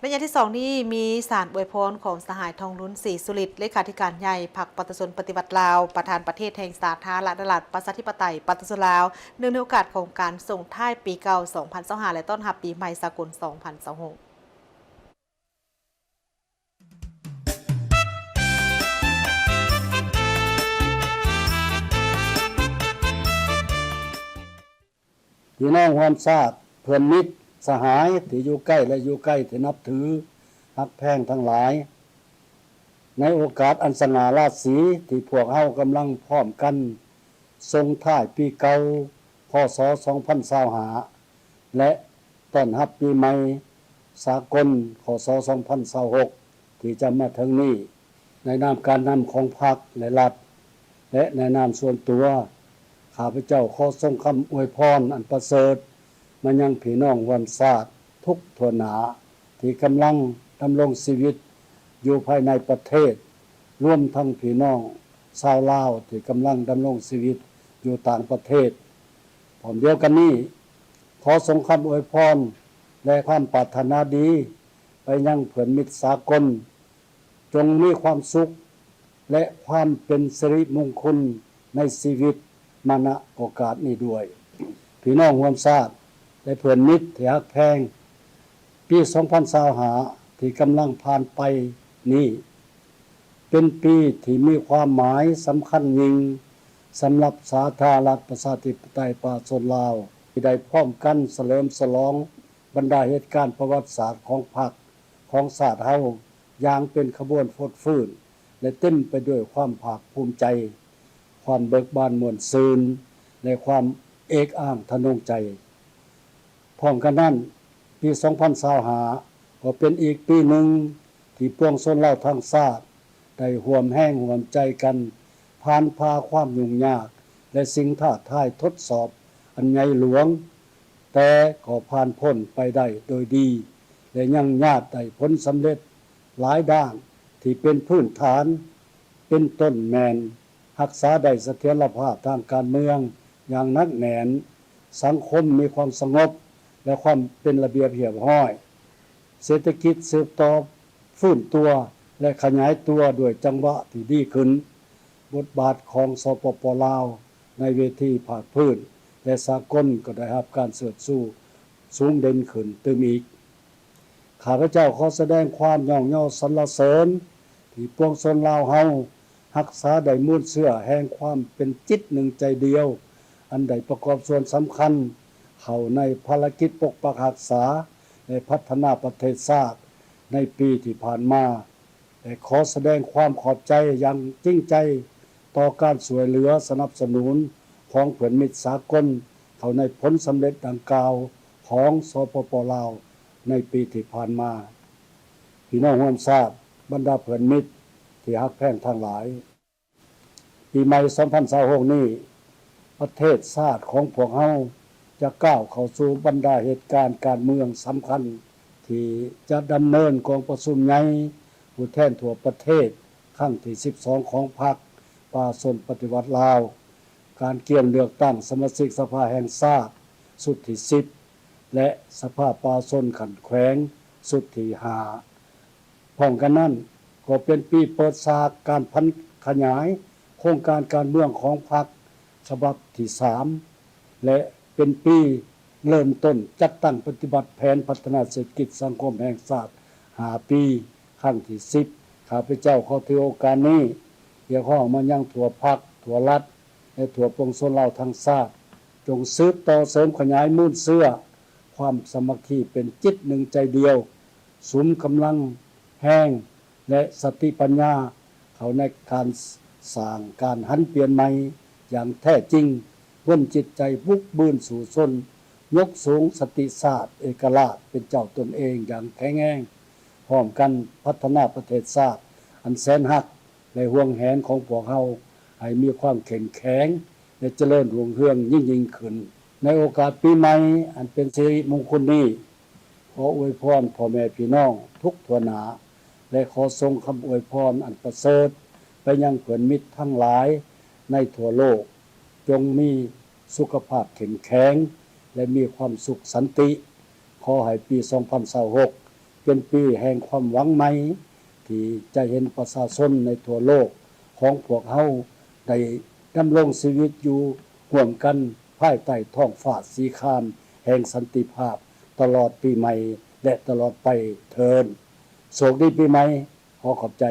ໄລຍະທີສອງນີ້ ມີສານອວຍພອນຂອງສະຫາຍ ທອງລຸນ ສີສຸລິດ ເລຂາທິການໃຫຍ່ພັກປະຊາຊົນປະຕິວັດລາວ, ປະທານປະເທດແຫ່ງສາທາລະນະລັດປະຊາທິປະໄຕປະຊາຊົນລາວ, ເນື່ອງໃນໂອກາດຂອງການສົ່ງທ້າຍປີເກົ່າສອງພັນຊາວຫ້າ ແລະ ຕ້ອນຮັບປີໃໝ່ສາກົນສອງພັນຊາວຫົກ. ພີ່ນ້ອງຮ່ວມຊາດ, ເພື່ອນມິດສະຫາຍທີ່ຢູ່ໃກ້ ແລະ ຢູ່ໄກ ທີ່ນັບຖືຮັກແພງທັງຫຼາຍ, ໃນໂອກາດອັນສະຫງ່າລາສີ ທີ່ພວກເຮົາກຳລັງພ້ອມກັນສົ່ງທ້າຍປີເກົ່າ ຄ.ສ. ສອງພັນຊາວຫ້າ ແລະ ຕ້ອນຮັບປີໃໝ່ສາກົນ ຄ.ສ. ສອງພັນຊາວຫົກ ທີ່ຈະມາເຖິງນີ້, ໃນນາມການນຳຂອງພັກ ແລະ ລັດ ແລະ ໃນນາມສ່ວນຕົວ, ຂ້າພະເຈົ້າຂໍສົ່ງຄຳອວຍພອນອັນປະເສີດມາຍັງພີ່ນ້ອງຮ່ວມຊາດທຸກທົ່ວໜ້າ ທີ່ກຳລັງດຳລົງຊີວິດຢູ່ພາຍໃນປະເທດ, ລວມທັງພີ່ນ້ອງຊາວລາວທີ່ກຳລັງດຳລົງຊີວິດຢູ່ຕ່າງປະເທດ. ພ້ອມດຽວກັນນີ້, ຂໍສົ່ງຄຳອວຍພອນ ແລະ ຄວາມປາດຖະໜາດີໄປຍັງເພື່ອນມິດສາກົນ, ຈົ່ງມີຄວາມສຸກ ແລະ ຄວາມເປັນສິລິມຸງຄຸນໃນຊີວິດມາ ນະ ໂອກາດນີ້ດ້ວຍ. ພີ່ນ້ອງຮ່ວມຊາດ ແລະ ເພື່ອນມິດທີ່ຮັກແພງ, ປີສອງພັນຊາວຫ້າ ທີ່ກຳລັງຜ່ານໄປນີ້ ເປັນປີທີ່ມີຄວາມໝາຍສຳຄັນຍິ່ງສຳລັບສາທາລະນະລັດປະຊາທິປະໄຕປະຊາຊົນລາວ ທີ່ໄດ້ພ້ອມກັນສະເຫຼີມສະຫຼອງບັນດາເຫດການປະຫວັດສາດຂອງພັກ ຂອງຊາດເຮົາ ຢ່າງເປັນຂະບວນຟົດຟື້ນ ແລະ ເຕັມໄປດ້ວຍຄວາມພາກພູມໃຈ, ຄວາມເບີກບານມ່ວນຊື່ນ ແລະ ຄວາມເອກອ້າງທະນົງໃຈ. ພ້ອມກັນນັ້ນ, ປີສອງພັນຊາວຫ້າ ກໍເປັນອີກປີໜຶ່ງທີ່ປວງຊົນລາວທັງຊາດໄດ້ຮ່ວມແຮງຮ່ວມໃຈກັນ ຜ່ານຜ່າຄວາມຫຍຸ້ງຍາກ ແລະ ສິ່ງທ້າທາຍທົດສອບອັນໃຫຍ່ຫຼວງ, ແຕ່ກໍຜ່ານພົ້ນໄປໄດ້ໂດຍດີ ແລະ ຍັງຍາດໄດ້ຜົນສຳເລັດຫຼາຍດ້ານທີ່ເປັນພື້ນຖານ, ເປັນຕົ້ນແມ່ນ ຮັກສາໄດ້ສະຖຽນລະພາບທາງການເມືອງຢ່າງໜັກແໜ້ນ, ສັງຄົມມີຄວາມສະຫງົບ ແລະ ຄວາມເປັນລະບຽບຮຽບຮ້ອຍ, ເສດຖະກິດສືບຕໍ່ຟື້ນຕົວ ແລະ ຂະຫຍາຍຕົວດ້ວຍຈັງຫວະທີ່ດີຂຶ້ນ. ບົດບາດຂອງ ສປປ ລາວ ໃນເວທີພາກພື້ນ ແລະ ສາກົນກໍໄດ້ຮັບການເຊີດຊູສູງເດັ່ນຂຶ້ນຕື່ມອີກ. ຂ້າພະເຈົ້າຂໍສະແດງຄວາມຍ້ອງຍໍສັນລະເສີນ ທີ່ປວງຊົນລາວເຮົາຮັກສາໄດ້ມູນເຊື້ອແຫ່ງຄວາມເປັນຈິດໜຶ່ງໃຈດຽວ, ອັນໄດ້ປະກອບສ່ວນສຳຄັນເຂົ້າໃນພາລະກິດປົກປັກຮັກສາ ແລະ ພັດທະນາປະເທດຊາດໃນປີທີ່ຜ່ານມາ. ແລະ ຂໍສະແດງຄວາມຂອບໃຈຢ່າງຈິງໃຈຕໍ່ການຊ່ວຍເຫຼືອສະໜັບສະໜູນຂອງເພື່ອນມິດສາກົນເຂົ້າໃນຜົນສຳເລັດດັ່ງກ່າວຂອງ ສປປ ລາວ ໃນປີທີ່ຜ່ານມາ. ພີ່ນ້ອງຮ່ວມຊາດ, ບັນດາເພື່ອນມິດທີ່ຮັກແພງທັງຫຼາຍ, ປີໃໝ່ສອງພັນຊາວຫົກນີ້, ປະເທດຊາດຂອງພວກເຮົາຈະກ້າວເຂົ້າສູ່ບັນດາເຫດການການເມືອງສຳຄັນ ທີ່ຈະດຳເນີນກອງປະຊຸມໃຫຍ່ຜູ້ແທນທົ່ວປະເທດຄັ້ງທີສິບສອງຂອງພັກປະຊາຊົນປະຕິວັດລາວ, ການກຽມເລືອກຕັ້ງສະມາຊິກສະພາແຫ່ງຊາດຊຸດທີສິບ ແລະ ສະພາປະຊາຊົນຂັ້ນແຂວງຊຸດທີຫ້າ. ພ້ອມກັນນັ້ນກໍເປັນປີເປີດສາກການຜັນຂະຫຍາຍໂຄງການການເມືອງຂອງພັກສະບັບທີສາມ ແລະ ເປັນປີເລີ່ມຕົ້ນຈັດຕັ້ງປະຕິບັດແຜນພັດທະນາເສດຖະກິດສັງຄົມແຫ່ງຊາດຫ້າປີ ຄັ້ງທີສິບ. ຂ້າພະເຈົ້າຂໍຖືໂອກາດນີ້ຮຽກຮ້ອງມາຍັງທົ່ວພັກ, ທົ່ວລັດ ແລະ ທົ່ວປວງຊົນລາວທັງຊາດ, ຈົ່ງສືບຕໍ່ເສີມຂະຫຍາຍມູນເຊື້ອຄວາມສາມັກຄີເປັນຈິດໜຶ່ງໃຈດຽວ, ສຸມກຳລັງແຮງ ແລະ ສະຕິປັນຍາເຂົ້າໃນການສ້າງການຫັນປ່ຽນໃໝ່ຢ່າງແທ້ຈິງ, ບົນຈິດໃຈບຸກບືນສູ້ຊົນ, ຍົກສູງສະຕິຊາດເອກະລາດເປັນເຈົ້າຕົນເອງຢ່າງແຂງແຮງ, ພ້ອມກັນພັດທະນາປະເທດຊາດອັນແສນຮັກ ແລະ ຫວງແຫນຂອງພວກເຮົາໃຫ້ມີຄວາມເຂັ້ມແຂງ ແລະ ຈະເລີນຮຸ່ງເຮືອງຍິ່ງໆຂຶ້ນ. ໃນໂອກາດປີໃໝ່ອັນເປັນສິລິມຸງຄຸນນີ້, ຂໍອວຍພອນພໍ່ແມ່ພີ່ນ້ອງທຸກທົ່ວໜ້າ ແລະ ຂໍສົ່ງຄຳອວຍພອນອັນປະເສີດໄປຍັງເພື່ອນມິດທັງຫຼາຍໃນທົ່ວໂລກ, ຈົ່ງມີສຸຂະພາບເຂັ້ມແຂງ ແລະ ມີຄວາມສຸກສັນຕິ. ຂໍໃຫ້ປີສອງພັນຊາວຫົກ ເປັນປີແຫ່ງຄວາມຫວັງໃໝ່ ທີ່ຈະເຫັນປະຊາຊົນໃນທົ່ວໂລກຂອງພວກເຮົາ ໄດ້ດຳລົງຊີວິດຢູ່ຮ່ວມກັນພາຍໃຕ້ທ້ອງຟ້າສີຄາມແຫ່ງສັນຕິພາບ ຕະຫຼອດປີໃໝ່ ແລະ ຕະຫຼອດໄປເທີ້ນ. ໂຊກດີປີໃໝ່. ຂໍຂອບໃຈ.